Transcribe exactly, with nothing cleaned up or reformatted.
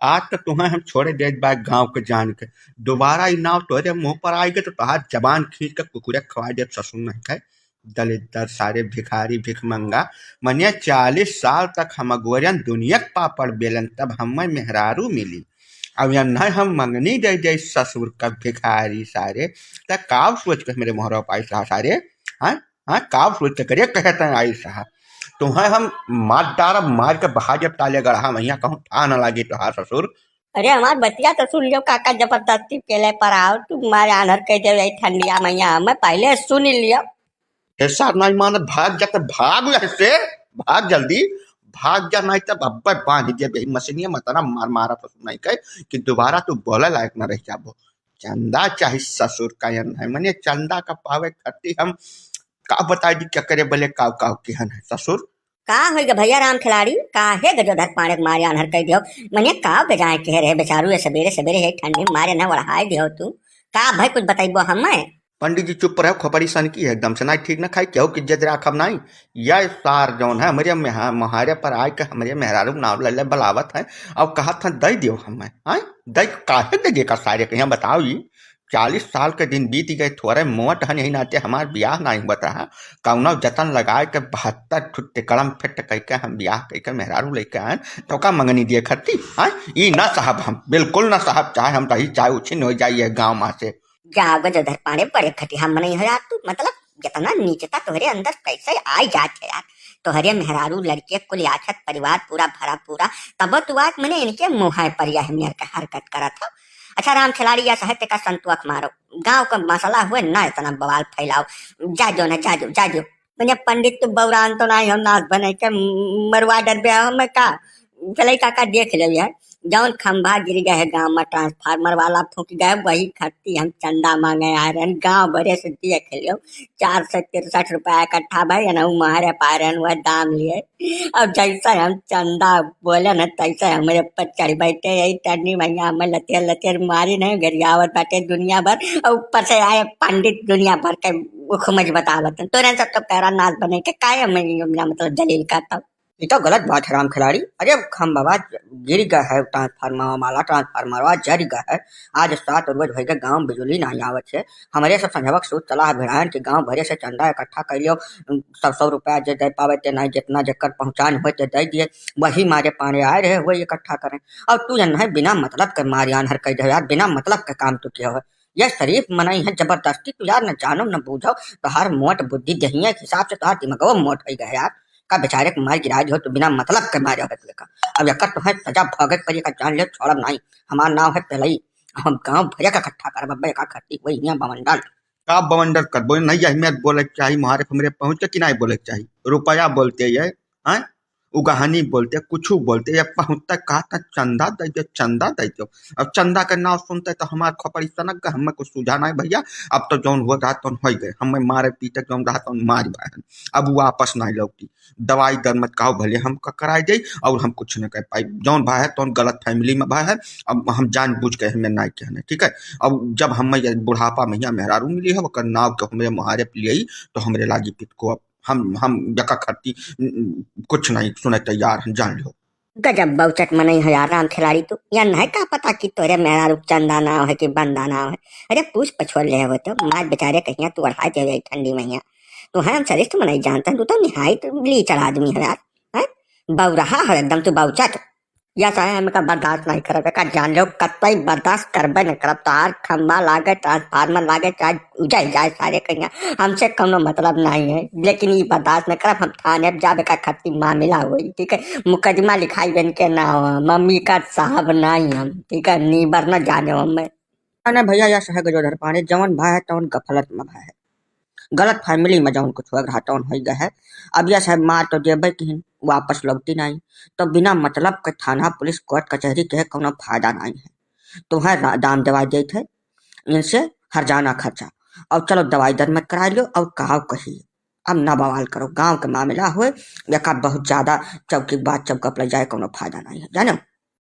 आज तो तुहें हम छोड़े देत बा गाँव के जान के। दोबारा ई नाव तोहरे मुँह पर आइगे तो तोहार जबान खींच के कुकुरे खवाइ देब ससुर नहीं खाए। दलिद्दर सारे भिखारी भिखमंगा, मने चालीस साल तक हम अगोरन दुनिया के पापड़ बेलन तब हमें मेहरारू मिली। अब या नहीं हम मंगनी दे दे ससुर का भिखारी सारे, त का सोच के मेरे मोहरा पाई सा सारे, हाँ? हाँ, का सोच के करे कहे तैं आई सा। तुहें हम मार डारब, मार के बहा जब ताले गढ़ा मैया कहूँ ठा न लागी तोहार ससुर। अरे हमार बतिया तो सुन लियो काका, जबरदस्ती पेले पर आओ, तू मारे आन्हर कह दे यही ठंडिया मैया, हमें पहले सुन लियो। ए सार नहीं मानत, भाग जा त भाग यहाँ से, भाग जल्दी, भाग जा, नहीं तब अब्बे बांध दे यही मशीनिया में तना मार मारा तो नहीं कहे कि दोबारा तू बोले लायक न रह जाबो। चंदा चाही ससुर का यन है, मने चंदा का पावे खातिर हम का बताई दी क्या करे बले काव काव किहन है ससुर। का होई गे भैया राम खिलाड़ी, काहे गजोधर पाड़े के मारे आन्हर कह दियो? मने का बेजाय कह रहे बेचारू, ये सबेरे सबेरे है ठंडी में मारे न ओढ़ाए दियो तू। का भाई कुछ बताइबो हमें? पंडित जी चुप रहो, खोपड़ी सन की है एकदम से, नहीं ठीक न खाई, केहू की इज्जत राखब नहीं। यह सार जौन है हमरे मेहा-, मोहारे पर आए के हमरे मेहरारू के नाव ले ले बलावत है और कहत है दे दियो हमें, हाँ? दे काहे दे का सारे कहिया बताओ ई? चालीस साल के दिन बीत गए, थोड़े मोट हन, यही नाते हमार बियाह नहीं हुआ था। कौनो जतन लगाए के बहत्तर ठुट टिकड़म फिट कह के हम बियाह कह के मेहरारू लेके आए, तो का मंगनी दिए खरती, हाँ? ई ना साहब, हम बिल्कुल ना साहब, चाहे हम रही, चाहे उछिन हो जाइए गाँव में से। जाओ गजोधर पाड़े, बड़े खटिया मनई हो यार तू, मतलब, जितना नीचता तोहरे अंदर कैसे आई जात है यार। तोहरे मेहरारू, लड़के, कुल आछत परिवार पूरा भरा पूरा, तबो तू आज मने इनके मुँह पर यह मेर के हरकत करत हो। अच्छा राम खिलाड़ी, या सहे तेका संतोख मारो, गाँव का मसला हुए ना इतना बवाल फैलाओ। जा जो ना, जा जो, जा जो। मने पंडित तू बौरान तो नहीं हो, नाच बने के मरवा डरबे हो हमें का? चले काका देख ले यार, जौन खंभा गिर गए है गाँव में ट्रांसफार्मर वाला फूंक गए, वही खरती हम चंदा मांगे आ रहे हैं। गाँव भरे से देख लियो, चार सौ तिरसठ रुपया इकट्ठा भाई, ना उ मारे पा रहे हैं, वह दाम लिए। अब जैसे हम चंदा बोले न, तैसे हमरे ऊपर चढ़ बैठे, यही टर्नी भैया हमें लतेर लतेर मारी नहीं, गरियावत बाटे दुनिया भर, और ऊपर से आए पंडित दुनिया भर के उखमज बतावत हैं। तोरे सब तो पैरा नाच बने के काहे हमें, मतलब, जलील करता। ई तो गलत बात है राम खिलाड़ी। अरे अब खंभवा गिर गया है, ट्रांसफार्मर वाला ट्रांसफार्मरवा जर गया है। आज सात रोज होइगे गाँव बिजुली नहीं आवत है। हमरे सब संझवक सूत चला है भिड़ायन के गाँव भरे से चंदा इकट्ठा कर लियो, सौ सौ रुपया जे दे पावे ते नहीं, जितना जेकर पहुँचान होए ते दे दिए। वही मारे पारे आए रहे हुए इकट्ठा करें। और तू जन है बिना मतलब के मारियान हर कह दे यार, बिना मतलब के काम तू किया हो। यह शरीफ मनई है, जबरदस्ती तू यार न जानो न बूझो, तोहार मोट बुद्धि दहिया के हिसाब से तोहार दिमागवा मोट हो गया यार। का बेचारे के मार गिरा दियो तो बिना मतलब के मारे हो तू का। अब एकर तोहे सजा भोगे के पड़ी, का जान ले छोड़ब नहीं। हमार नाव है पेलई, हम गाँव भरे का इकट्ठा करब, अब्बे का खत्ती हुई हियाँ बवंडर। का बवंडर करबो? नहीं यही में बोले के चाही, मारे हमरे पहुँच के कि नहीं बोले के चाही? रुपया बोलते ये, हैं? उगहनी बोलते, कुछू बोलते, या पहुँचता कहा था चंदा दे दो, चंदा दे दो। अब चंदा के नाव सुनते तो हमार खोपड़ी सनक गए, हमें कुछ सूझा नहीं भैया। अब तो जौन हो रहा तौन हो गए, हमें मारे पीटे जौन रहा तौन मार बाहन। अब वापस नहीं लौटी। दवाई दर मत कहो भले हम क-, कराए दे और हम कुछ न कर पाई। जौन भाई है तौन गलत फैमिली में भाई है। अब हम जानबूझ के हमें नहीं कहने, ठीक है। अब जब हमें ये बुढ़ापा में यहाँ मेहरारू मिली है, ओकर नाव के हमरे मुहारे पे लियाई तो हमरे लागी पित को अब हम, हम यका खरती, न, न, कुछ नहीं सुने तैयार हैं, जान लो। गजब बौचट मनई हो यार राम खिलाड़ी तू। या नहीं का पता कि तोरे मेहरारू चंदा नाव है कि बंदा नाव है। अरे पूछ पछोर ले हो तो, मार बेचारे कहिया तू अढ़ा के ठंडी मैया। तू है हम सरिष्ठ मनई जानते हैं, तू तो निहायत लीचड़ आदमी हो यार। हैं? बौरहा हो एकदम तू बौचट। या साहब, हम एका बर्दाश्त नहीं करब, एका जान लो, कतई बर्दाश्त करबे नहीं करब। तार खंभा लागे, ट्रांसफार्मर लागे, चाहे उजल जाए सारे कहिया, हमसे कौनो मतलब नहीं है, लेकिन ई बर्दाश्त नहीं करब। हम थाने जाब, एका खत्ती मामला होई, ठीक है, मुकदमा लिखाई बन के ना हो, मम्मी का साहब नहीं हम, ठीक है, नीबर न जाने हमें। अने भैया, या सहे गजोधर पांडे, जवन भाई है, तवन गफलत में भाई है। गलत फैमिली में जौन कुछ हो रहा तौन हो गए है। अब यह सब मार तो देबे किहिन, वापस लौटी नहीं, तो बिना मतलब के थाना, पुलिस, कोर्ट, कचहरी के कौनो फायदा नहीं है। तुम्हें रा-, दाम दवाई देत है, इनसे हर जाना खर्चा। और चलो दवाई दर मत करा लियो और कहाव कही, अब ना बवाल करो, गांव के मामला हुए, एका बहुत ज्यादा चौकी बात चौकप ले जाए, कौनो फायदा नहीं है, जानो।